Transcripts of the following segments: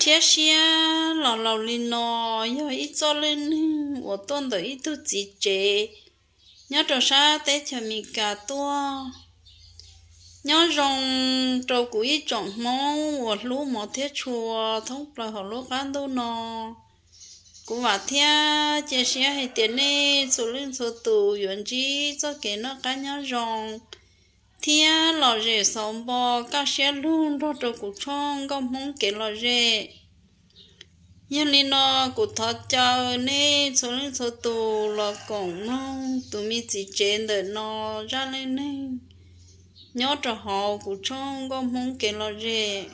Siab siab los laus li no yog ib txoj leej neeg uas tuaj ntawm ib tug txiv tsev nyob rau sab teb chaws Amelikas tuaj, nyob zoo rau kuv ib tsoom Hmoob uas hlub mov thiab tshua thoob plaws hauv lub qab ntuj no. Kuv vam thiab cia siab hais tias nej txhua leej txhua tus yuav ntsib txoj kev noj qab nyob zoo thiab lom zem xauv npo kaj siab lug nrog rau kuv tshooj Nkauj Hmoob Kev Lom Zem. Yog li no, kuv thov caw nej txhua leej txhua tus los koom mloog tus me txiv tsev ntawm no zaj neej neeg nyob rau hauv kuv tshooj Nkauj Hmoob Kev Lom Zem.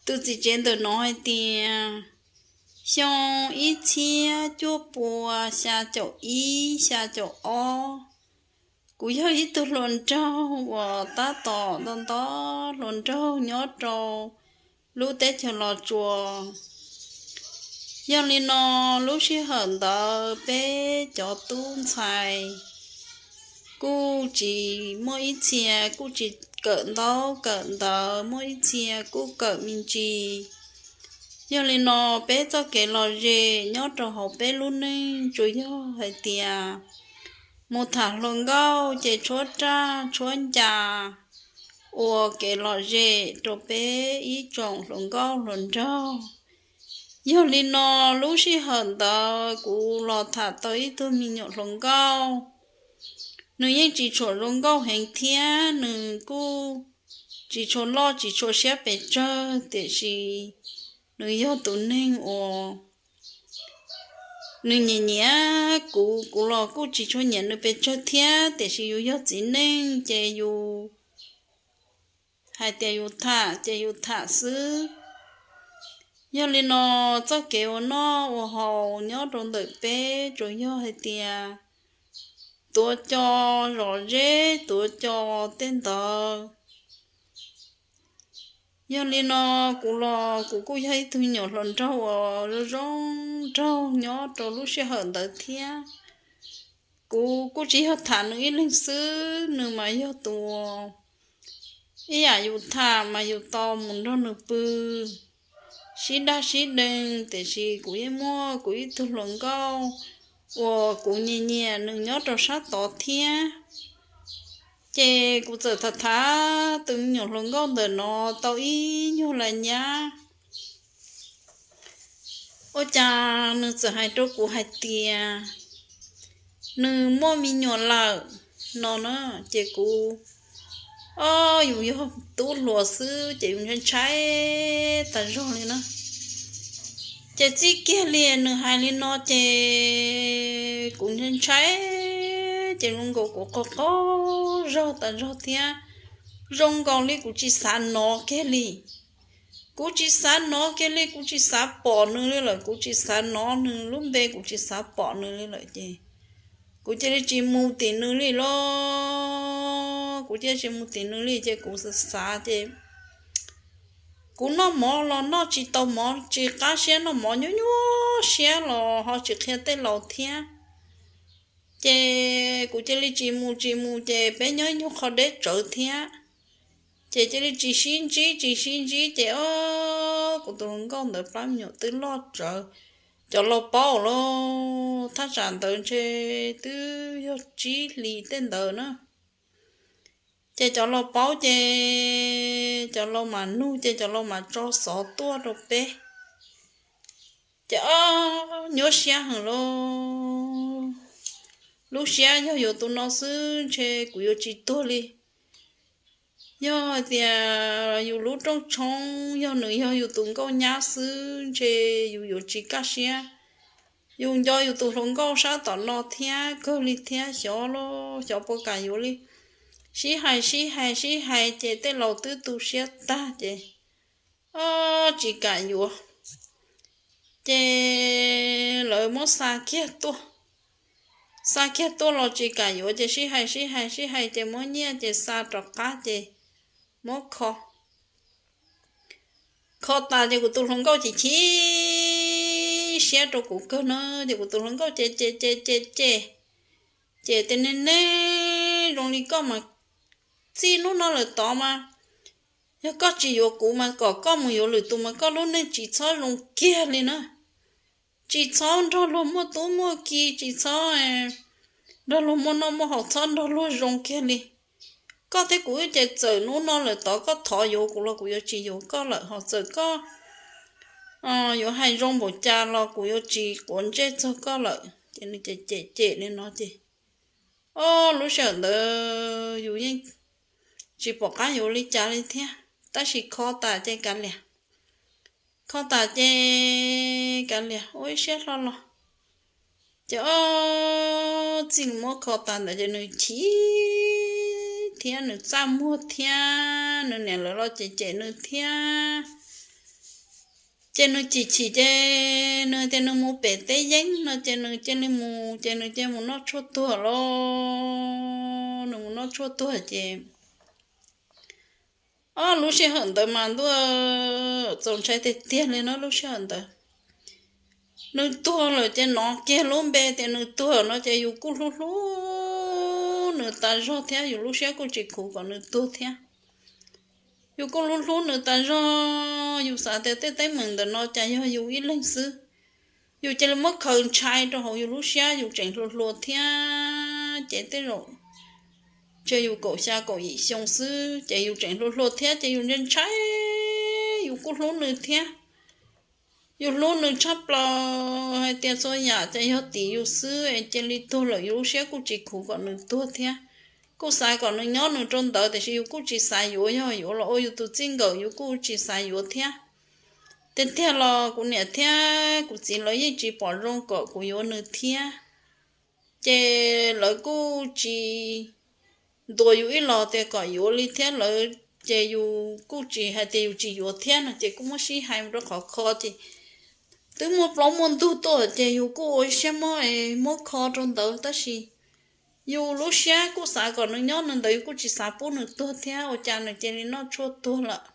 Tus txiv tsev ntawm no hais tias, xyoo ib txhiab cuaj pua xya caum ib xya caum ob, kuv yog ib tug hluas nraug uas tab tom nto nto hluas nraug nyob rau lub teb chaws Los Tsuas. Yog li no, lub sij hawm ntawd peb cov tub ntxhais kuj tsis muaj ib txhia kuj tsis kawm ntaub kawm ntawv, muaj ib txhia kuj kawm me ntsis. Yog li no, peb txoj kev lom zem nyob rau hauv peb lub neej tsuas yog hais tias mus tham hluas nkauj ces tshuab raj tshuab ncas ua kev lom zem rau peb ib tsoom hluas nkauj hluas nraug. Yog li no, lub sij hawm ntawd kuv los tham tau ib tug me nyuam hluas nkauj. Nws yeej tsis tshua zoo nkauj heev thiab nws kuj tsis tshua loj tsis tshua siab pes tsawg, tiam sis nws yog tus neeg uas nws nyiam nyiam kuv, kuv los kuj tsis tshua nyiam nws pes tsawg thiab, tiam sis yus yog txiv neej ces yus hais tias yus tham ces yus tham xwb. Yog li no, txoj kev ua noj ua haus nyob rau ntawm peb tsuas yog hais tias tuav cos zom zeb tuav cos tej ntawd. Yog li no, kuv los kuv kuj yog ib tug nyuam hluas nraug uas zoo zoo nraug nyob rau lub sij hawm ntawd thiab. Kuv kuj tsis yog tham nws ib leeg xwb, nws mas yog tus ib yam yus tham mas yus tau mus nrog nws pw sib daj sib dee, tiam sis kuv yeej muaj kuv ib tug hluas nkauj uas kuv nyiam nyiam nws nyob rau sab tod thiab. Ces kuv txawm tham tham tus me nyuam hluas nkauj ntawm no tau ib nyuag laj nyab, ua cas nws txawm hais rau kuv hais tias nws muaj me nyuam lawm no na. Ces kuv, o, yus yog tub hluas xwb ces yus ntshai ntshai tas zog li na. Ces txij kiag li nws hais li no ces kuv ntshai ntshai, ces zoo nkaus kuv qaug qaug zog tas zog thiab, zoo nkaus li kuv tsis xav hnov kiag li. Kuv tsis xav hnov kiag li, kuv tsis xav pom nws li lawm, kuv tsis xav hnov nws lub npe, kuv tsis xav pom nws li lawm ces kuv cia li tsis mus tim nws li los, kuv cia li tsis mus tim nws li ces kuv xav xav ces kuv noj mov los noj tsis tau mov, tsis qab siab, noj mov nyuaj nyuaj siab los ho tsis qhia tej laus thiab. Ces kuv cia li tsis mus tsis mus ces peb nyob ib nyuag qho deb tsawv thiab. Ces cia li tsis sib ntsib tsis sib ntsib ces, o, kuv tus hluas nkauj ntawd plab me nyuam twb loj tsawv. Cov laus paub lauj, thaj tsam ntawd ntshe twb yog tsib hlis tej ntawd na. Ces cov laus paub ces cov laus mam nug ces cov laus mam tso xov tuaj rau peb. Ces, o, nyuaj siab heev lauj. Lub siab yog yuav tus no xwb ntshe kuv yuav tsis tuag li. Yog hais tias yus lub rooj tshoob yog nws yog yus tus nkauj nyab xwb ntshe yus yuav tsis kaj siab. Yus nco yus tus hluas nkauj sab tom no thiab kawg li thiab, xyov los xyov puas kam yuav li. Sib hais sib hais sib hais ces tej laus twb tu siab tag ces, o, tsis kam yuav. Ces lawv muab xa kiag tuaj. Xa kiag tuaj los tsis kam yuav ces sib hais sib hais sib hais ces muab nyiaj ces xa rov qab ces muab kho. Kho tas ces kuv tus hluas nkauj ces chim siab rau kuv kawg na, ces kuv tus hluas nkauj ces ces ces ces ces, ces tias, Neeg neeg zoo li koj mas txij hnub no lawm tod mas Yog koj tsis yuav kuv mas kom koj mus yuav lwm tus mas koj lub neej tsis txhob zoo kiag li na. Tsis txhob nrog luag muaj tub muaj ki, tsis txhob nrog luag muaj noj muaj haus, txhob nrog luag zoo kiag li. Koj thiab kuv wb ces txawm hnub no lawm tod koj thov yuav kuv los kuv yuav tsis yuav koj lawm, ho txawm koj yuav hais zoo npaum cas los kuv yuav tsis quav ntsej txog koj lawm. Ces nws cem cem cem li no ces, o, lub sij hawm ntawd yus yeej tsis pom qab yuav li cas li thiab, tab sis kho tas ces kav liam. Kho tas ces kav liam, ua ib siab hlo los. Ces o, txij li muab kho tas ntawd ces nws chim thiab nws txaj muag thiab nws niam lawv los cem cem nws thiab. Ces nws chim chim ces nws tias nws mus pem teb yeeb no ces nws cia li mus ces nws cia mus noj tshuaj tuag los. Nws mus noj tshuaj tuag ces o, lub sij hawm ntawd mas ntuj, txaus ntshai tiag tiag li no lub sij hawm ntawd. Nws tuag lawm ces nov kiag lub npe tias nws tuag no ces yus kuj hlub hlub nws tas zog thiab yus lub siab kuj tsis khuv kom nws tuag thiab. Yus kuj hlub hlub nws tas zog, yus xav tias tej teeb meem ntawm no cas yog yus ib leeg xwb. Yus cia li muab khaws ntshai rau hauv yus lub siab, yus tseem hluas hluas thiab ces tej zaum tsis yog yus kaum xya kaum yim xyoo xwb ces yus tseem hluas hluas thiab ces yus ntshai ntshai, yus kuj hlub nws thiab. Yus hlub nws tshaj plaws hais tias txhua yam ces yog tim yus xwb es cia li tuag lawm yus lub siab kuj tsis khuv kom nws tuag thiab. Kuj xav kom nws nyob nws rau ntawd tiam sis yus kuj tsis xav yuav, yog yuav los ua yus tus txij nkawm yus kuj tsis xav yuav thiab. Tiag tiag los kuv niam thiab kuv txiv lawv yeej tsis pom zoo kom kuv yuav nws thiab. Ces lawv kuj tsis ntuas yus ib los tias kom yuav li thiab lawv, ces yus kuj tsis hais tias yus tsis yuav thiab no ces kuj muab sib hais mus rau qhov kho ces twb muaj plaub muaj ntug tuaj ces yus kuj ua siab muab, muab kho rau ntawd tab sis yus lub siab kuj xav kom nws nyob nws ntawd, yus kuj tsis xav pub nws tuag thiab ua cas nws cia li noj tshuaj tuag lawm.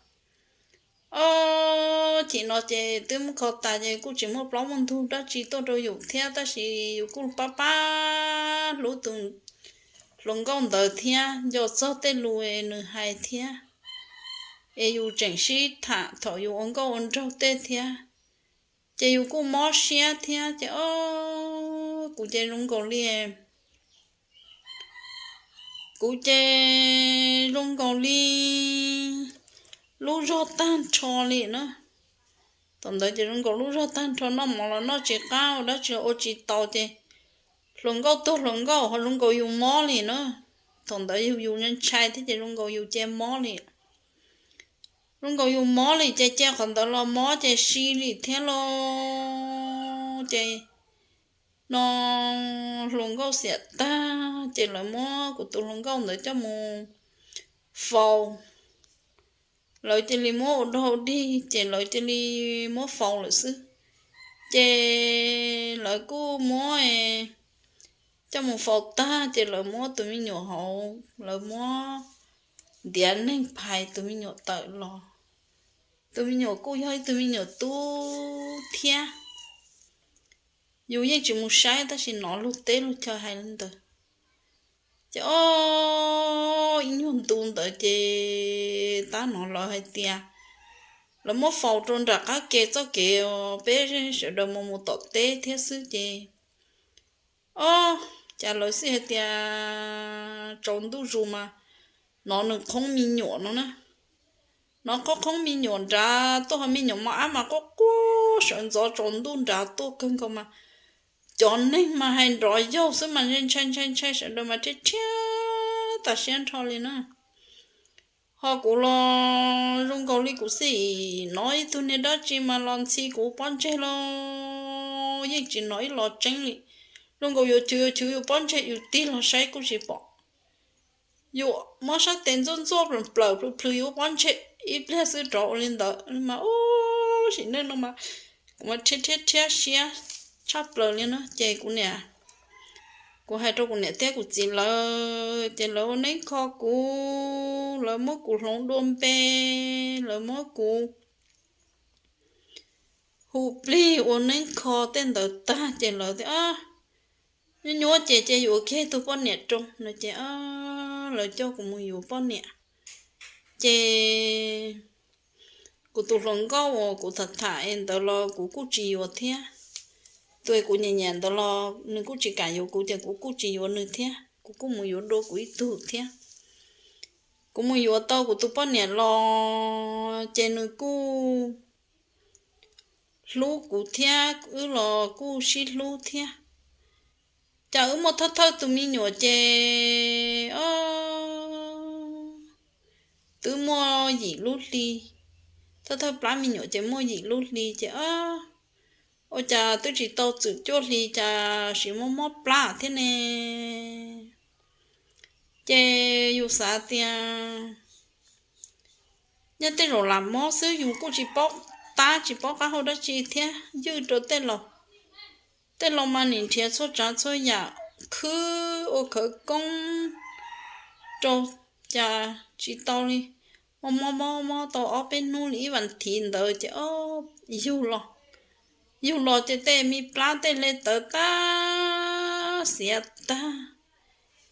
Ob chim no ces twb muab kho tas ces kuj tsis muaj plaub muaj ntug dab tsi tuaj rau yus thiab tab sis yus kuj pab pab hlub tus hluas nkauj ntawd thiab nco txog tej lus nws hais thiab es yus tseem sib tham thaum yus ua nkauj ua nraug tej thiab ces yus kuj mob siab thiab ces o, kuv ces zoo nkaus li kuv ces zoo nkaus li lub zog tag nrho li na. Thaum ntawd ces zoo nkaus lub zog tag nrho, noj mov los noj tsis qab, ua dab tsi los ua tsis tau ces hluas nkauj tuag hluas nkauj ho zoo nkaus yus mob li na. Thaum ntawd yus yus ntshai thiab ces zoo nkaus yus ces mob li. Zoo nkaus yus mob li ces cia qhov ntawd los mob ces si li thiab lauj. Ces no hluas nkauj xiam tag ces lawv muab kuv tus hluas nkauj ntawd coj mus faus. Lawv cia li muab ua dog dig ces lawv cia li muab faus lawm xwb. Ces lawv kuj muab coj mus faus tag ces lawv muab tus me nyuam hauv, lawv muab ntiav neeg phais tus me nyuam tawm los. Tus me nyuam kuj yog ib tug me nyuam tub thiab. Yus yeej tsis mus saib tab sis hnov luag teb luag chaw hais li ntawd. Ces o, ib nyuag ntu ntawd ces tab hnov lawv hais tias lawv muab faus rau nram qab ke txoj kev peb sawv daws mus mus tom teb thiab xwb ces o, cas lawv xij hais tias tsaus ntuj zus mas hnov nws qhoob me nyuam no na. Hnov qhoob qhoob me nyuam nrad tuaj ho me nyuam mos ab mas quaj quaj sawv ntxov tsaus ntuj nrad tuaj kawg nkaus mas cov neeg mas hais nrov yaug xwb mas ntshai ntshai ntshai sawv daws mas rhiab rhiab tas siab nrho li na. Ho kuv los zoo nkaus li kuv xij hnov ib tug niag dab tsi mas los ntxhi kuv pob ntseg los yeej tsis hnov ib los tseeb li. Zoo nkaus yuav chwv yuav chwv yus pob ntseg yus tig los saib kuj tsis pom. Yus muab sab tes ntxuaj ntxuaj plaws plhws plhws yus pob ntseg ib pliag xwb rov ua li ntawd mas ub sim neej no mas kuv mas rhiab rhiab rhiab siab tshaj plaws li na ces kuv niam, kuv hais rau kuv niam thiab kuv txiv lawv ces lawv ua neeb kho kuv, lawv muab kuv hloov dua npe, lawv muab kuv hu plig ua neeb kho tej ntawd tag ces lawv tias nyuab nyuab ces ces yuav kiag tug poj niam rau no ces lawv coj kuv mus yuav poj niam. Ces kuv tus hluas nkauj uas kuv tham tham es ntawd los kuv kuj tsis yuav thiab. Tus kuv nyiam nyiam ntawd los nws kuj tsis kam yuav kuv ces kuv kuj tsis yuav nws thiab, kuv kuj mus yuav dua kuv ib tug thiab. Kuv mus yuav tau kuv tus poj niam los ces nws kuj hlub kuv thiab, wb los kuj sib hlub thiab. Cas wb muaj thawj thawj tus me nyuam ces o, twb muaj yim lub hli, thawj thawj plab me nyuam ces muaj yim lub hli ces o, ua cas twb tsis tau txwm cuaj hli cas sim mob mob plab thiab ne. Ces yus xav tias nyob tej zaum lam mob xwb, yus kuj tsis paub tab tsis paub qab hau dab tsi thiab, ywj rau tej laus. Tej laus mas nim nrhiav txhua tsav txhua yam khwb ua khawv koob rau, cas tsis tau li. Mob mob mob mob tau ob peb hnub li ib vas thiv ntawd ces o, yug los, yug los ces tej me plab tej hle tawv tag, xiav tag,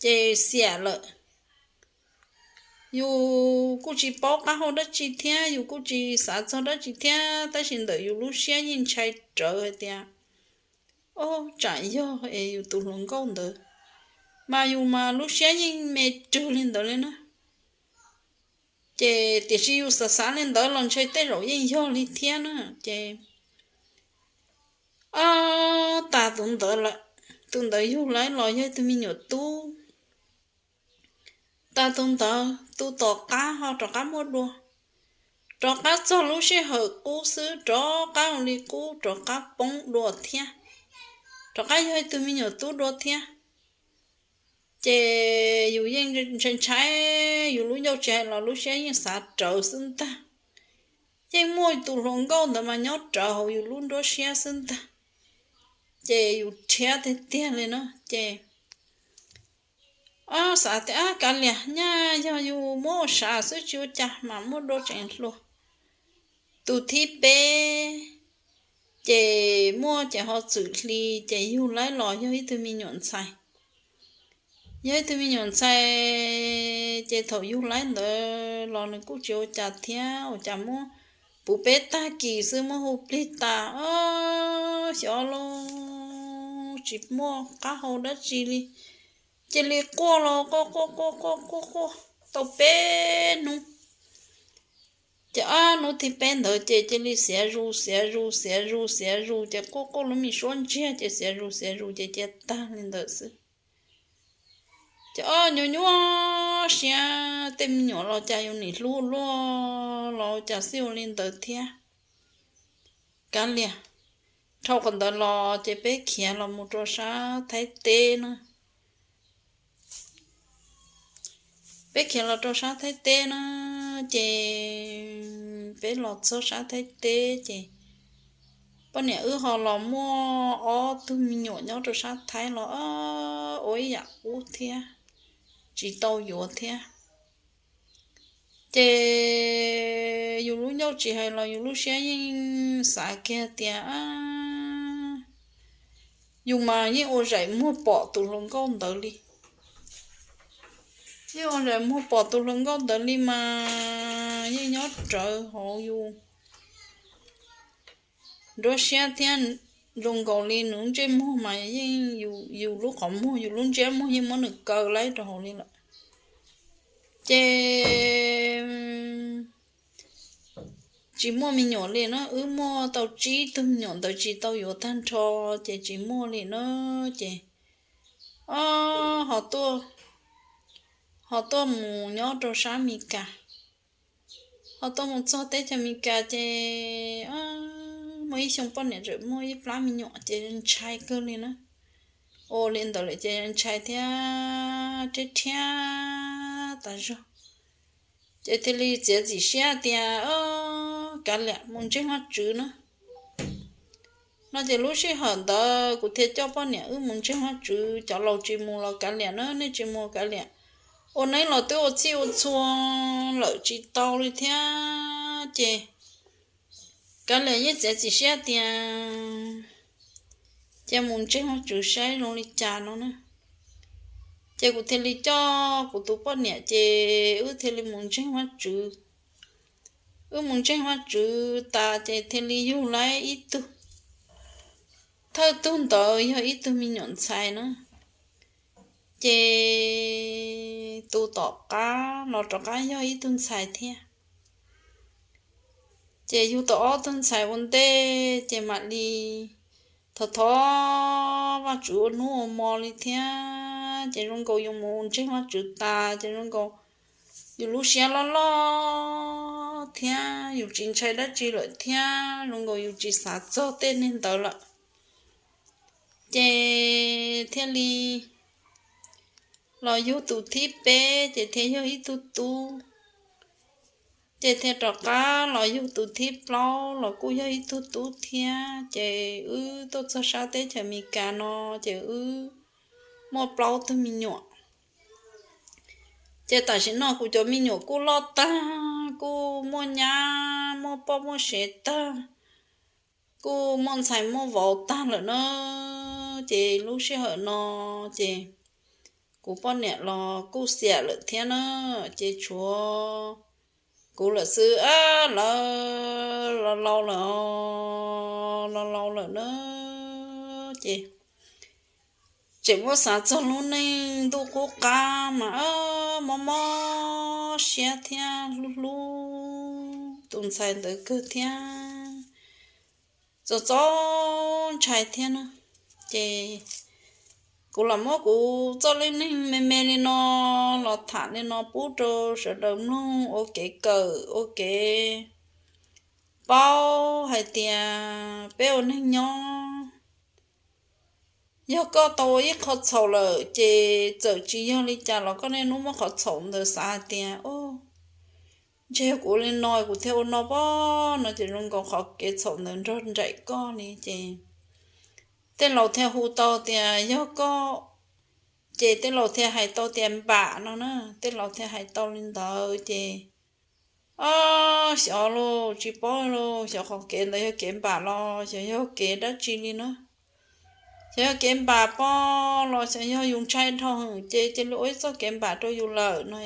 ces xiam lawm. Yus kuj tsis paub qab hau dab tsi thiab, yus kuj tsis xav txog dab tsi thiab, tab sis ntawm yus lub siab yeej ntshai rawv hais tias o, tsam yog es yus tus hluas nkauj ntawd, mas yus mas lub siab yeej me rwg li ntawd li na. Ces tiam sis yus xav xav li ntawd los ntshe tej zaum yeej yog li thiab na. Ces o, tas tus ntawd lawm, tus ntawd yug lawm los yog ib tug me nyuam tub. Tas tus ntawd tus tom qab ho rov qab muaj dua. Rov qab txog lub sij hawm qub xwb rov qab ua li qub rov qab poob dua thiab, rov qab yog ib tug me nyuam tub dua thiab. Ces yus yeej ntshai ntshai, yus lub ncauj tsis hais los lub siab yeej xav rawv xwb ntag. Yeej muaj tus hluas nkauj ntawd mas nyob rawv hauv yus lub nruab siab xwb ntag. Ces yus rhiab tiag tiag li na ces o, xav tias ab, kav liam, nyaj yog yus muab ua sav xwb tsis ua cas mas muaj dua tseem hluas. Tus thib peb ces muaj ces ho txwm hli ces yug lawm los yog ib tug me nyuam ntxhais. Yog ib tug me nyuam ntxhais ces thaum yug lawm ntawd los nws kuj tsis ua cas thiab, ua cas muab puv peb tag kis xwb muab hu plig tas, o, xyov los tsis muaj qab hau dab tsi li. Cia li quaj los quaj quaj quaj quaj quaj quaj tau peb hnub. Ces ob hnub thib peb ntawd ces cia li xiav zus xiav zus xiav zus xiav zus ces quaj quaj lub me suab ntsiag ces xiav zus xiav zus ces cia tag li ntawd xwb. Ces ob nyuaj nyuaj siab, tej me nyuam los cas yus nim hlub luaj los cas xij ua li ntawd thiab. Kav liam, dhau qhov ntawd los ces peb khiav los mus rau sab Thaib teb na. Peb khiav los rau sab Thaib teb na, ces peb los txog sab Thaib teb ces poj niam wb ho los muaj ob tug me nyuam nyob rau sab Thaib los ua ib yam qub thiab, tsis tau yuav thiab. Ces yus lub ncauj tsis hais los yus lub siab yeej xav kiag tias yus mas yeej ua zaim muag pom tus hluas nkauj ntawd li. Yeej ua zaim muag pom tus hluas nkauj ntawd li mas yeej nyob rawv hauv yus nruab siab thiab. Zoo nkaus li nws ntsej muag mas yeej, yus lub qhov muag, yus lub ntsiab muag yeej muab nws kaw lawm rau hauv li lawm. Ces tsis muaj me nyuam li na, wb muaj tau tsib tug me nyuam ntawd tsis tau yuav tag nrho, ces tsis muaj li na. Ces o, ho tuaj, ho tuaj mus nyob rau sab Mes Kas. Ho tuaj mus txog teb chaws Mes Kas ces muaj ib xyoo poj niam tseem muaj ib plab me nyuam ces ntshai kawg li na. Ua li ntawd lawm ces ntshai thiab rhiab rhiab tas zog. Ces thiaj li txiav txim siab tias kav liam mus ntseeg Vajtswv na. No ces lub sij hawm ntawd kuv thiaj coj poj niam wb mus ntseeg Vajtswv, cov laus tsis mus los kav liam na, nej tsis mus kav liam. Ua neeb los twb ua txhij ua txhua lawm tsis tau li thiab ces kav liam yeej txiav txim siab tias cia mus ntseeg Vajtswv saib zoo li cas no na. Ces kuv thiaj li coj kuv tus poj niam ces wb thiaj li mus ntseeg Vajtswv. Wb mus ntseeg Vajtswv tas ces thiaj li yug lawm ib tug. Thawj tug ntawd yog ib tug me nyuam ntxhais na, ces tus tom qab los rov qab yog ib tug ntxhais thiab. Ces yug tau ob tug ntxhais ua ntej ces mam li thov thov Vajtswv ua hnub ua hmo li thiab. Ces zoo nkaus yus mus ntseeg Vajtswv tas ces zoo nkaus yus lub siab loj loj thiab yus tsis ntshai dab tsi lawm thiab zoo nkaus yus tsis xav txog tej neeg ntawd lawm. Ces thiaj li los yug tus thib peb ces thiaj yog ib tug tub. Ces thiaj rov qab los yug tus thib plaub los kuj yog ib tug tub thiab. Ces wb tuaj txog sab teb chaws Amelikas no ces wb muaj plaub tug me nyuam. Ces tam sim no kuv cov me nyuam kuj loj tag, kuj muaj nyab muaj poj muaj sev tag, kuj muaj ntxhais muaj vauv tag lawm na. Ces lub sij hawm no ces kuv poj niam los kuj xiam lawm thiab na. Ces tshuav kuv lawm xwb, lawv los laus lawm, los laus lawm na. Ces tseem muab xav txog lub neej ntuj qub qab mas mob mob siab thiab hlub hlub tus ntxhais ntawd kawg thiab, txaus txaus ntshai thiab na. Ces kuv los muab kuv txoj lub neej me me li no los tham li no pub rau sawv daws mloog ua kev kawm ua kev paub hais tias peb ua neeg nyob, yog koj tau ua ib qho txhaum lawm ces txawm tsis yog li cas los koj niaj hnub muab qhov txhaum ntawd xav hais tias, ntshe yog kuv ua li no kuv thiaj ua no pob no ces zoo nkaus qhov kev txhaum ntawd nrog nraim koj li ces tej laus thiaj hu tau tias yog koj, ces tej laus thiaj hais tau tias npam no na, tej laus thiaj hais tau li ntawd ces xyov los tsis paub los xyov qhov kev ntawd yog kev npam los xyov yog kev dab tsi li na. Xyov yog kev npam pob los xyov yog yus ntshai dhau heev ces cia li ua ib txoj kev npam rau yus lawm no.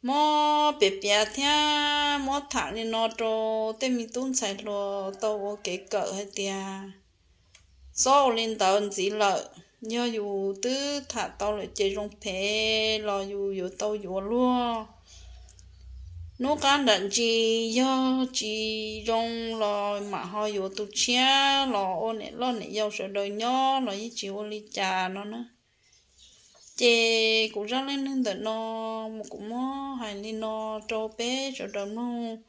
Muab piav piav thiab muab tham li no rau tej me tub ntxhais hluas tau ua kev kawm hais tias txhob ua li ntawd ntxiv lawm. Yog yus twb tham tau lawm ces zoo phem los yus yuav tau yuav luag. Hnub qab nram ntsis yog tsis zoo los mam ho yuav tus tshiab los ua niam loj niam yau sawv daws nyob los yeej tsis ua li cas no na. Ces kuv zaj neej neeg ntawm no mus kuv muab hais li no rau peb sawv daws mloog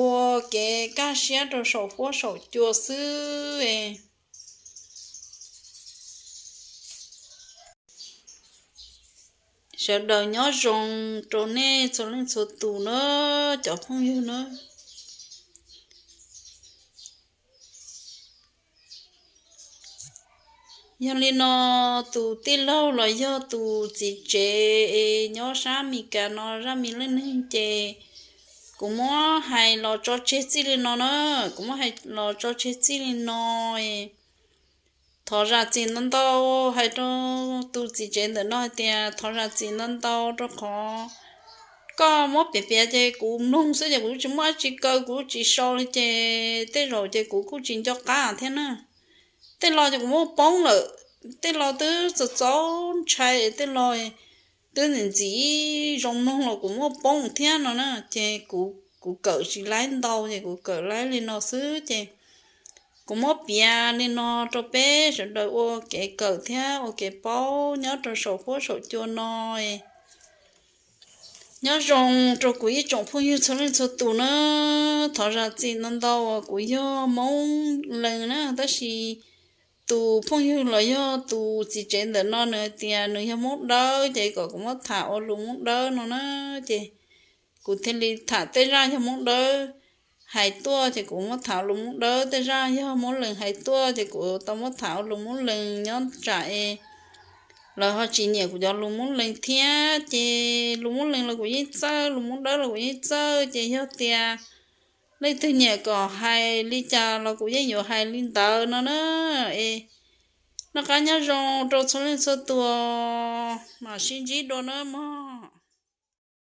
ua kev kaj siab rau saum huab saum cua xwb. Sawv daws nyob zoo rau nej txhua leej txhua tus na, cov phooj ywg na. Yog li no, tus tij laug los yog tus txiv tsev es nyob sab Amelikas no zaj me neej neeg ces kuv muab hais los tso tseg txij li no na, kuv muab hais los tso tseg txij li no. Thov zam txim ntau ntau, hais rau tus txiv tsev ntawm no hais tias thov zam txim ntau ntau rau qhov koj muab piav piav ces kuv mloog xwb ces kuv tsis muaj dab tsi kaw, kuv tsis sau li ces tej zaum ces kuv kuj tsis nco qab thiab na. Tej lo ces kuv muab poob lawm, tej lo twb txaus txaus ntshai, tej lo twb ntxim ntxim zoo mloog los kuv muab poob thiab no na ces kuv kawm tsis laib ntau ces kuv kawm laib li no xwb ces kuv muab piav li no rau peb sawv daws ua kev kawm thiab ua kev paub nyob rau saum huab saum cua no. Nyob zoo rau kuv ib tsoom phooj ywg txhua leej txhua tus na, thov zam txim ntau ntau uas kuv yog Hmoob Lees na, tab sis tus phooj ywg los yog tus txiv tsev ntawm no nws hais tias nws yog Hmoob Dawb ces kom kuv muab tham ua lus Hmoob Dawb no na, ces kuv thiaj li tham tej zaj yog Hmoob Dawb hais tuaj ces kuv muab tham ua lus Hmoob Dawb, tej zaj yog Hmoob Lees hais tuaj ces kuv tau muab tham ua lus Hmoob Lees nyob tsam es lawv ho tsis nyiam kuv cov lus Hmoob Lees thiab ces lus Hmoob Lees los kuv yeej txawj, lus Hmoob Dawb los kuv yeej txawj ces yog tias leej twg nyiam kom hais li cas los kuv yeej yuav hais li ntawd no na. Es Noj qab nyob zoo rau txhua leej txhua tus, mam sib ntsib dua nawb mog.